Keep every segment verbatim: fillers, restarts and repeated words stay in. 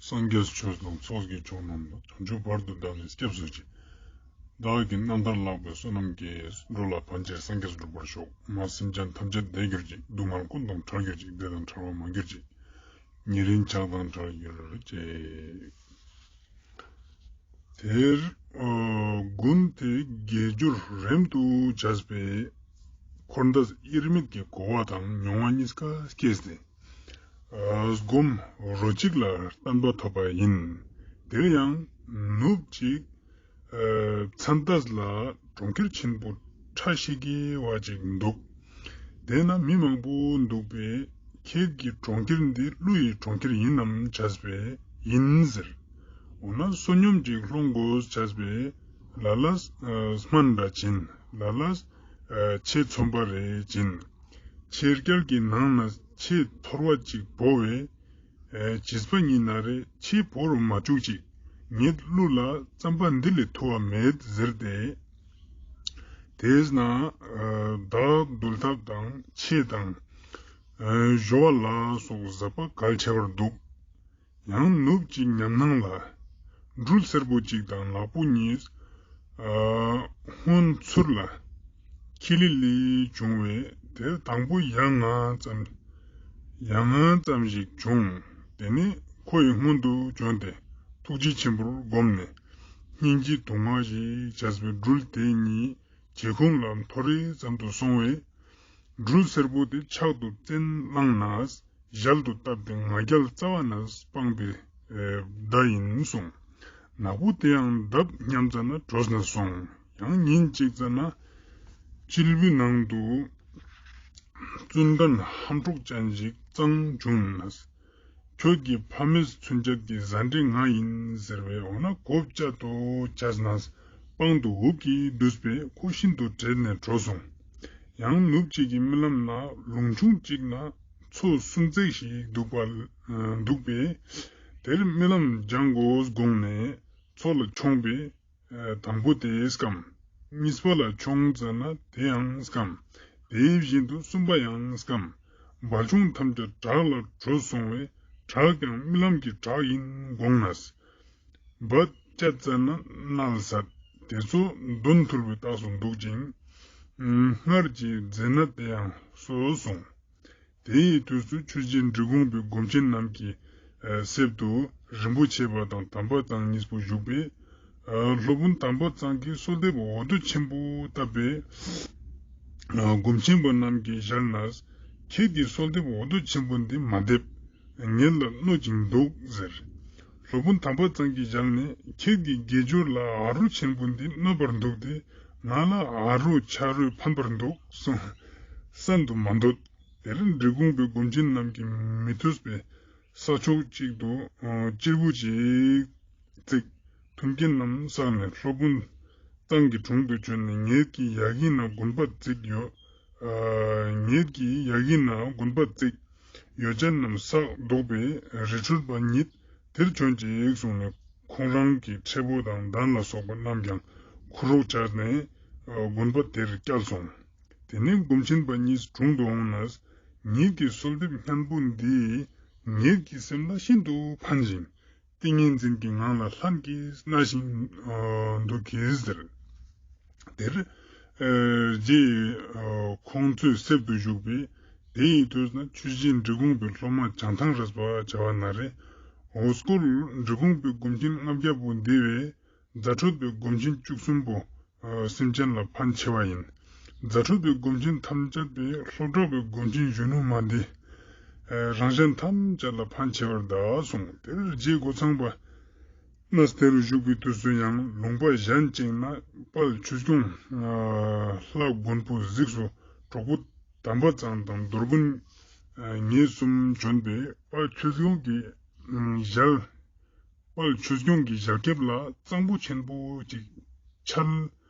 སངས་རྒྱས་ཆོས་དང་ཚོགས་ཀྱི་མཆོག་རྣམས་དང་། བྱང་ཆུབ་བར་དུ་བདག་ནི་སྐྱབས་སུ་མཆི། བདག་གིས་རྣམ་ཐར་བཀླགས་པའི་བསོད་ནམས་ཀྱིས། འགྲོ་ལ་ཕན་ཕྱིར་སངས་རྒྱས་འགྲུབ་པར་ཤོག། མ་སེམས་ཅན་ཐམས་ཅད་བདེ་གྱུར་ཅིག། སྡུག་བསྔལ་ཀུན་དང་བྲལ་གྱུར་ཅིག། བདེ་དང་བྲལ་བ་མ་གྱུར་ཅིག། ཉེ་རིང་ཆགས་སྡང་བྲལ་གྱུར་ཅིག། དེར་ཨ་དགུན་དེ་དགེ་སྦྱོར་རིམ་དུ་བྱས་པས། འཁོར་འདས་དབྱེར་མེད་ཀྱི་གོ་བ་དང་མྱོང་བ་གཉིས་ཀ་སྐྱེས་ཏེ། ཨ་སྒོམ་རོ་གཅིག་ལ་བརྟན་པ་ཐོབ་པ་ཡིན། དེར་ཡང་ནུབ་ཅིག་ཨ་མཚན་ལྟས་ལ་གྲོང་ཁྱེར་ཆེན་པོ་ཁྲ་ཤིག་གེ་བ་ཅིག་འདུག། དེ་ན་མི་མང་པོ་འདུག་པས། ཁྱེད་ཀྱི་གྲོང་ཁྱེར་འདི་ཀླུ་ཡི་གྲོང་ཁྱེར་ཡིན་ནམ་བྱས་པས། ཡིན་ཟེར། འོ་ན་བསོད་སྙོམས་ཅིག་སློང་དགོས་བྱས་པས། ལ་ལ་སྨན་འདྲ་བྱིན། ལ་ལ་ཆེས་ཚོམ་པ་རེ་བྱིན། ཆེས་རྒྱལ་གྱི་ནང་ན་ཆེས་ཐོར་བ་ཅིག་བོ་བས། བྱིས་པ་ཉིད་ན་རེ་ཆེས་བོར་མ་བཅུག་ཅིག། ངེད་ཀླུ་ལ་རྩམ་པ་འདི་ལས་ཐུ་བ་མེད་ཟེར་ཏེ། དེས་ན་བདག་འདུལ་ཐབས་དང་ཆས་དང་གཞོ་བ་ལ་སོགས་ཟབ་པ་གལ་ཆེ་བར་འདུག། ཡང་ནུབ་ཀྱི་ཉམས་སྣང་ལ་སྦྲུལ་སེར་པོ་གཅིག་དང་ནག་པོ་གཉིས་སྔོན་ཚུར་ལ་ཁྱི་ལི་ལི་བྱུང་བས། དེར་དང་པོ་ཡ་ང་ཙམ་ཡ་ང་ཙམ་ཞིག་བྱུང་། དེ་ནས་ཁོ་ཡི་སྔོན་དུ་བྱོན་ཏེ་ཐུགས་རྗེ་ཆེན་པོར་བསྒོམས་ནས་སྙིང་རྗེ་དུང་ང་ཞེས་བྱ་བའི་སྦྲུལ་དེ་གཉིས་གྱེ་ཁུང་ལ་མཐོ་རིས་ཙམ་དུ་སོང་བས། སྦྲུལ་སེར་པོ་དེ་ཕྱག་ཏུ་བཙན་བླངས་ནས་ཞལ་དུ་བཏབ་སྟེ་ང་རྒྱལ་རྩ་བ་ནས་སྤངས་པའི་བརྡ་ཡིན་གསུངས། ནག་པོ་དེ་ཡང་འདབ་མཉམ་རྩ་ན་བྲོས་ནས་སོང་། ཡང་ཉིན་གཅིག་རྩ་ན་དཔྱིད་བུའི་ནང་དུ་བཙུན་མགྲོན་ཧམ་འཕྲོག་ཅན་ཞིག་གཙང་བྱུང་ནས། ཁྱོད་ཀྱི་ཕ་མེས་ཚུན་ཆད་ཀྱི་བཟའ་འདྲེ་ང་ཡིན་ཟེར་བས། འོ་ན་གོ་བཅད་དོ་བྱས་ནས་པང་དུ་འུབ་ཀྱིས་བསྡུས་པས་ཁོ་ཤིན་ཏུ་བྲེལ་ནས་བྲོས་སོང་། ཡང་ནུབ་གཅིག་གི་རྨི་ལམ་ན་ལུང་ཆུང་གཅིག་ན་མཚོ་སུམ་བརྩེགས་ཤིག་འདུག་པ་འདུག་པས། དེར་རྨི་ལམ་སྦྱང་དགོས་དགོངས་ནས་མཚོ་ལ་མཆོངས་པས། དང་པོ་དེ་སྐམ། གཉིས་པ་ལ་མཆོངས་ཙ་ན་དེ་ཡང་སྐམ། དེ་བཞིན་དུ་གསུམ་པ་ཡང་སྐམ། སྦལ་ཆུང་ཐམས་ཅད་བྲག་ལ་བྲོས་སོང་བས། བྲག་ཀྱང་རྨི་ལམ་གྱི་བྲག་ཡིན་དགོངས་ནས། བ་བཅད་ཙ་ན་མནལ་ཟད། དེ་ཚོ་གདོན་ཐུལ་བའི་རྟགས་སུ་འདུག་ཅིང་། སྔར་གྱི་མཛེ་ནད་དེ་ཡང་གསོ་སོང་། དེའི་དུས་སུ་ཆོས་རྗེ་འབྲི་གུང་པའི་སྒོམ་ཆེན་རྣམས་ཀྱི་གསེབ་ཏུ་རིན་པོ་ཆེ་བ་དང་དམ་པ་གཙང་གཉིས་པོ་བཞུགས་པས། སློབ་དཔོན་དམ་པ་གཙང་གིས་གསོལ་འདེབས་འོ་དོད་ཆེན་པོ་བཏབ་པས། སྒོམ་ཆེན་པ་རྣམས་ཀྱི་ཞལ་ནས། ཁྱེད་ཀྱི་གསོལ་འདེབས་འོ་དོད་ཆེན་པོ་འདི་མ་འདེབས། ངེད་ལ་གནོད་ཅིང་སྡུག་ཟེར། སློབ་དཔོན་དམ་པ་གཙང་གི་ཞལ་ནས། ཁྱེད་ཀྱི་དགེ་སྦྱོར་ལ་ཨ་རོ་ཆེན་པོ་འདི་གནོད་པར་འདུག་སྟེ། ང་ལ་ཨ་རོ་ཆ་རོས་ཕན་པར་འདུག་གསུངས། གསན་དུ་མ་འདོད། དེར་འབྲི་གུང་པའི་སྒོམ་ཆེན་རྣམས་ཀྱིས་མི་ཐོས་པའི་ས་ཕྱོགས་གཅིག་ཏུ་གཅེར་བུ་ཅིག་བརྩིགས། མཐུན་རྐྱེན་རྣམས་བསགས་ནས་སློབ་དཔོན་གཙང་གི་དྲུང་དུ་བྱོན་ནས། ངེད་ཀྱི་ཡ་གི་ན་དགོན་པ་བརྩིགས་ཡོད། ངེད་ཀྱི་ཡ་གི་ན་དགོན་པ་བརྩིགས་ཡོད་ཅན་རྣམས་བསགས་བདོག་པས། རི་ཁྲོད་པ་ཉིད་དེར་བྱོན་ཅིག་གསུངས་ནས། ཁོང་རང་གི་ཁྲེ་པོ་དང་འདན་ལ་སོགས་པ་རྣམས་ཀྱང་ཁུ་རོག་བཅར་ནས་དགོན་པ་དེར་བསྐྱལ་སོང་། དེ་ནས་སྒོམ་ཆེན་པ་གཉིས་དྲུང་དུ་འོངས་ནས། ངེད་ཀྱི་གསོལ་འདེབས་སྙན་པོ་འདིས་ངེད་ཀྱི་སེམས་ལ་ཤིན་ཏུ་ཕན་ཞིང་། ཏིང་ངེ་འཛིན་གྱི་ངང་ལ་ལྷན་གྱིས་གནས་ཤིང་འདུག་གིས་ཟེར། དེར་རྗེ་ཁོང་ཚོའི་གསེབ་ཏུ་བཞུགས་པས། དེ་ཡི་དུས་ན་ཆོས་རྗེ་འབྲི་གུང་པའི་སློབ་མ་བྱང་ཐང་རས་པ་བྱ་བ་ན་རེ། འོ་སྐོལ་འབྲི་གུང་པའི་སྒོམ་ཆེན་ལྔ་བརྒྱ་པོ་འདི་བས། རྫ་ཁྲོད་པའི་སྒོམ་ཆེན་བཅུ་གསུམ་པོ་སེམས་ཅན་ལ་ཕན་ཆེ་བ་ཡིན། རྫ་ཁྲོད་པའི་སྒོམ་ཆེན་ཐམས་ཅད་པས་ལྷོ་བྲག་པའི་སྒོམ་ཆེན་གཞོན་ནུ་མ་འདི་རང་གཞན་ཐམས་ཅད་ལ་ཕན་ཆེ་བར་གདའ་གསུངས། དེར་རྗེ་སྒོ་ཚང་པ་གནས་དེར་བཞུགས་པའི་དུས་སུ་ཡང་ལུང་པ་གཞན་གཅིག་ན་དཔལ་ཆོས་སྐྱོང་ལྷ་མགོན་པོ་གཟིགས་སུ་གྲོགས་པོ་དམ་པ་གཙང་དང་རྡོར་དགོན་ངེད་གསུམ་བྱོན་པས། དཔལ་ཆོས་སྐྱོང་གི་ཞལ། དཔལ་ཆོས་སྐྱོང་གི་ཞལ་ཁེབས་ལ་གཙང་པོ་ཆེན་པོ་ཅིག་ཆལ་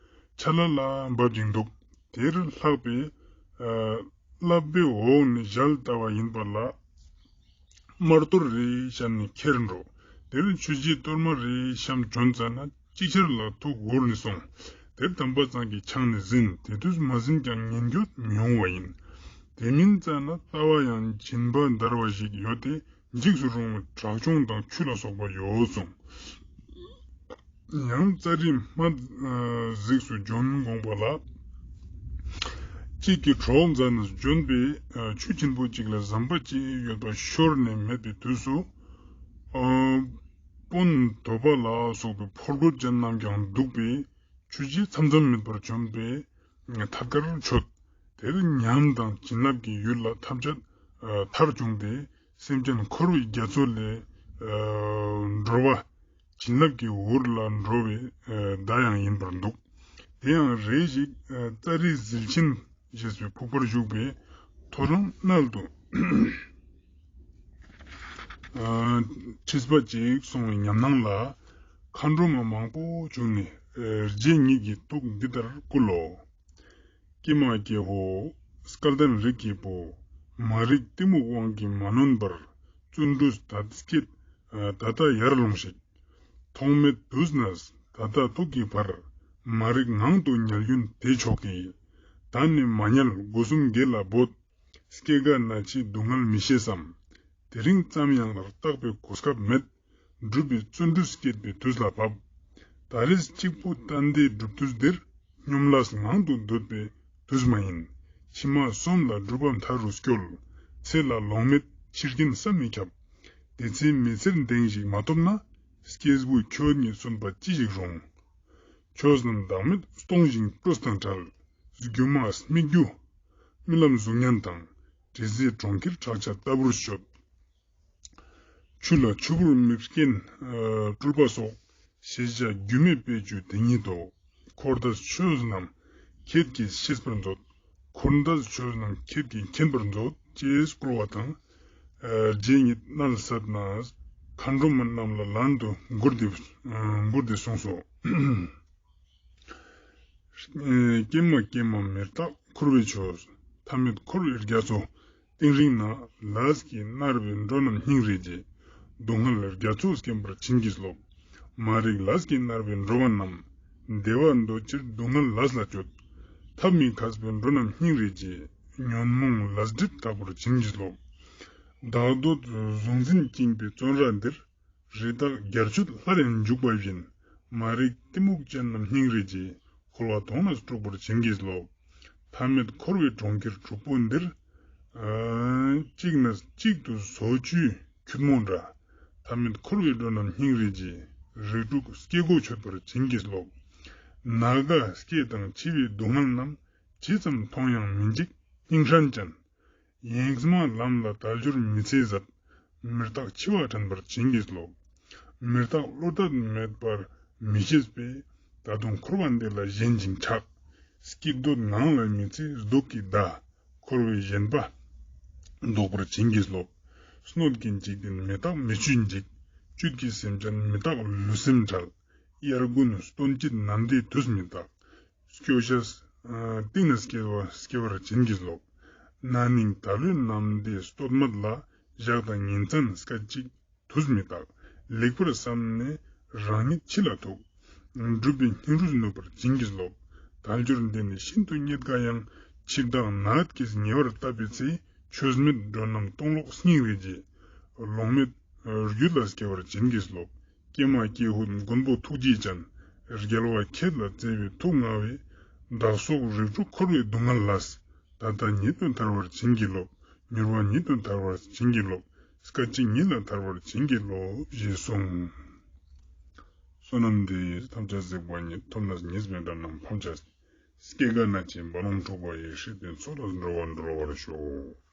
ཆལ་ལ་ལ་འབབ་ཅིང་འདུག། དེར་ལྷགས་པས། ཨ་ལྷགས་པའི་འོག་ནས་ཞལ་ལྟ་བ་ཡིན་པ་ལ། དམར་གཏོར་རེ་བཤམས་ནས་ཁྱེར་འགྲོ། དེར་ཆོས་རྗེ་གཏོར་མ་རེ་བཤམས་བྱོན་ཙ་ན་ཅིག་ཆར་ལ་ཐུག་འུར་ནས་སོང་། དེར་དམ་པ་གཙང་གིས་འཆང་ནས་ཟིན། དེ་དུས་མ་ཟིན་ཀྱང་ཉན་རྒྱུ་མི་འོང་བ་ཡིན། དེ་མིན་ཙ་ན་ལྟ་བ་ཡང་སྦྱིན་པ་འདར་བ་ཞིག་ཡོད་དེ། འཇིགས་སུ་རུང་བའི་དྲག་སྦྱོང་དང་ཆུ་ལ་སོགས་པ་ཡོད་གསུངས། ཡང་ཙཱ་རི་མ་གཟིགས་སུ་འཇོན་དགོངས་པ་ལ། གཅིག་གིས་གྲོགས་མཛའ་ན་འཇོན་པའི་ཆུ་ཆེན་པོ་གཅིག་ལ་ཟམ་པ་གཅིག་ཡོད་པ་ཤོར་ནས་མེད་པའི་དུས་སུ། དཔོན་དོ་པ་ལ་སོགས་པའི་ཕོ་རྒོད་ཅན་རྣམས་ཀྱང་འདུག་པས། ཆུ་བཞི་མཚམས་མཚམས་མེད་པར་བྱོན་པས་ཐད་ཀར་མཆོད། དེར་ཉམས་དང་བྱིན་རླབས་ཀྱི་ཡུལ་ལ་ཐམས་ཅད་མཐར་བྱུང་སྟེ། སེམས་ཅན་འཁོར་བའི་རྒྱ་མཚོ་ལས་སྒྲོལ་བ། བྱིན་རླབས་ཀྱི་འོར་ལ་འགྲོ་བའི་བརྡ་ཡང་ཡིན་པར་འདུག། དེ་ཡང་རེ་ཞིག་ཙཱ་རི་ཟིལ་ཆེན་ཞེས་པའི་ཕུག་པར་བཞུགས་པའི་ཐོ་རངས་མནལ་དུ། ཁྲིས་པ་ཅིག་སོང་བའི་ཉམས་སྣང་ལ། མཁའ་འགྲོ་མ་མང་པོ་བྱུང་ནས་རྗེ་ཉིད་ཀྱི་ཐུགས་འདི་ལྟར་བསྐུལ་ལོ། ཀྱེ་མ་ཀྱེ་ཧོ། སྐལ་ལྡན་རིགས་ཀྱི་བུ། མ་རིག་གཏི་མུག་དབང་གིས་མ་ནོན་པར། བརྩོན་འགྲུས་ད་སྐྱེད། ད་ལྟ་ཡར་ལོངས་ཤིག། ཐོག་མེད་དུས་ནས་ད་ལྟ་ཐུག་གི་བར། མ་རིག་ངང་དུ་ཉལ་ཡུན་དེ་མཆོག་གི། ད་ནི་མ་ཉལ་སྒོ་གསུམ་དགེ་ལ་འབོད། སྐྱེ་རྒ་ན་འཆིའི་སྡུག་བསྔལ་མི་ཤེས་སམ། དེ་རིང་ཙམ་ཡང་ལ་བརྟག་པའི་གོ་སྐབས་མེད། སྒྲུབ་པའི་བརྩོན་འགྲུས་བསྐྱེད་པའི་དུས་ལ་བབ། ད་རེས་གཅིག་པུ་བསྟན་བདེའི་སྒྲུབ་དུས་འདིར། སྙོམས་ལས་ངང་དུ་སྡོད་པའི་དུས་མ་ཡིན། ཕྱི་མ་གསུམ་ལ་སྒྲུབ་པ་མཐའ་རུ་སྐྱོལ། ཚེ་ལ་ལོང་མེད་ཕྱིར་རྐྱེན་བསམ་མི་ཁྱབ། དེ་ཚེ་མི་ཚེར་གདེང་ཞིག་མ་ཐོབ་ན། སྐྱེས་བུ་ཁྱོད་ཉིད་གསོན་པ་ཅི་ཞིག་རུང་། ཆོས་རྣམས་བདག་མེད་སྟོང་ཞིང་སྤྲོས་དང་བྲལ། སྒྱུ་མ་སྨིག་རྒྱུ། རྨི་ལམ་གཟུགས་བརྙན་དང་། དྲི་ཟའི་གྲོང་ཁྱེར་བྲག་ཆ་ལྟ་བུར་སྤྱོད། ཆུ་ལ་ཆུ་བུར་མིག་རྐྱེན་སྤྲུལ་པ་སོགས། ཤེས་བྱ་སྒྱུ་མའི་དཔེ་བཅུ་དེ་ཉིད་དོ། འཁོར་འདས་ཆོས་རྣམས་ཁྱེད་ཀྱིས་ཤེས་པར་མཛོད། འཁོར་འདས་ཆོས་རྣམས་ཁྱེད་ཀྱིས་མཁྱེན་པར་མཛོད། ཅེས་བསྐུལ་བ་དང་། རྗེ་ཉིད་མནལ་སད་ནས་མཁའ་འགྲོ་མ་རྣམས་ལ་ལན་དུ་མགུར་འདི་མགུར་འདི་གསུངས་སོ། ཀྱེ་མ་ཀྱེ་མ་མི་རྟག་འཁོར་བའི་ཆོས། མཐའ་མེད་འཁོར་བའི་རྒྱ་མཚོ་གཏིང་རིང་ན། ལས་ཀྱིས་མནར་བའི་འགྲོ་རྣམས་སྙིང་རེ་རྗེ། སྡུག་བསྔལ་རྒྱ་མཚོ་སྐེམ་པར་བྱིན་གྱིས་རློབས། མ་རིག་ལས་ཀྱིས་མནར་བའི་འགྲོ་བ་རྣམས། བདེ་བ་འདོད་ཕྱིར་སྡུག་བསྔལ་ལས་ལ་སྤྱོད། ཐབས་མེད་མཁས་པའི་འགྲོ་རྣམས་སྙིང་རེ་རྗེ། ཉོན་མོངས་ལས་སྒྲིབ་དག་པར་བྱིན་གྱིས་རློབས། བདག་འདོད་གཟུང་འཛིན་བཅིངས་པའི་བཙོན་ར་འདིར། རི་དྭགས་རྒྱ་ཁྱོད་སླར་ཡང་འཇུག་པ་བཞིན། མ་རིག་གཏི་མུག་ཅན་རྣམས་སྙིང་རེ་རྗེ། འཁོར་བ་དོང་ནས་སྤྲུགས་པར་བྱིན་གྱིས་རློབས། མཐའ་མེད་འཁོར་བའི་གྲོང་ཁྱེར་དྲུག་པོ་འདིར། གཅིག་ནས་གཅིག་ཏུ་ཟོ་ཆུའི་འཁྱུད་མོ་འདྲ། མཐའ་མེད་འཁོར་བའི་འགྲོ་རྣམས་སྙིང་རེ་རྗེ། རིགས་དྲུག་སྐྱེ་སྒོ་ཆོད་པར་བྱིན་གྱིས་རློབས། ན་རྒ་སྐྱེ་དང་འཆི་བའི་སྡུག་བསྔལ་རྣམས། ཇི་ཙམ་མཐོང་ཡང་མི་འཇིགས་སྙིང་ཧྲན་ཅན། ཡེངས་མ་ལམ་ལ་དལ་འབྱོར་མི་ཚེ་ཟད། མི་རྟག་འཆི་བ་དྲན་པར་བྱིན་གྱིས་རློབས། མི་རྟག་བློ་ཐད་མེད་པར་མི་ཤེས་པས། ད་དུང་འཁོར་བ་འདི་ལ་ཞེན་ཅིང་ཆགས། སྐྱིད་འདོད་ངང་ལ་མི་ཚེ་སྡུག་གི་བརྡ། འཁོར་བའི་ཞེན་པ་བཟློག་པར་བྱིན་གྱིས་རློབས། སྣོད་ཀྱི་འཇིག་རྟེན་མི་རྟག་མི་ཆོས་འཇིག། བཅུད་ཀྱི་སེམས་ཅན་མི་རྟག་ལུས་སེམས་བྲལ། དབྱར་དགུན་སྟོན་དཔྱིད་ནམ་ཟླའི་དུས་མི་རྟག། སྐྱོ་ཤས་གཏིང་ནས་སྐྱེ་བ་སྐྱེ་བར་བྱིན་གྱིས་རློབས། ན་ནིང་ད་ལོའི་ནམ་ཟླའི་སྟོད་སྨད་ལ། ཞག་དང་ཉིན་མཚན་སྐད་ཅིག་དུས་མི་རྟག། ལེགས་པར་བསམས་ནས་རང་ཉིད་འཆི་ལ་ཐུག། འགྲུབ་པའི་སྙིང་རུས་ནུབ་པར་བྱིན་གྱིས་རློབས། དལ་འབྱོར་འདི་ནི་ཤིན་ཏུ་རྙེད་དཀའ་ཡང་། འཆི་བདག་ནད་ཀྱིས་ཉེ་བར་བཏབ་པའི་ཚེ། ཆོས་མེད་འགྲོ་རྣམས་སྟོང་ལོག་སྙིང་རེ་རྗེ། ལོང་མེད་རྒྱུད་ལ་སྐྱེ་བར་བྱིན་གྱིས་རློབས། ཀྱེ་མ་ཀྱེ་ཧུད་མགོན་པོ་ཐུགས་རྗེ་ཅན། རྒྱལ་བ་ཁྱེད་ལ་བརྩེ་བའི་ཐུགས་མངའ་བས། བདག་སོགས་རིགས་དྲུག་འཁོར་བའི་སྡུག་བསྔལ་ལས། ད་ལྟ་ཉིད་དུ་ཐར་བར་བྱིན་གྱིས་རློབས། མྱུར་བ་ཉིད་དུ་ཐར་བར་བྱིན་གྱིས་རློབས། སྐད་ཅིག་ཉིད་ལ་ཐར་བར་བྱིན་གྱིས་རློབས། ཞེས་གསུངས། བསོད་ནམས་འདི་ཡིས་ཐམས་ཅད་གཟིགས་པ་ཉིད། ཐོབ་ནས་ཉེས་པའི་དགྲ་རྣམས་ཕམ་བྱས་ཏེ། སྐྱེ་རྒ་ན་འཆིའི་རྦ་ཀློང་འཁྲུགས་པ་ཡི། སྲིད་པའི་མཚོ་ལས་འགྲོ་བ་སྒྲོལ་བར་ཤོག།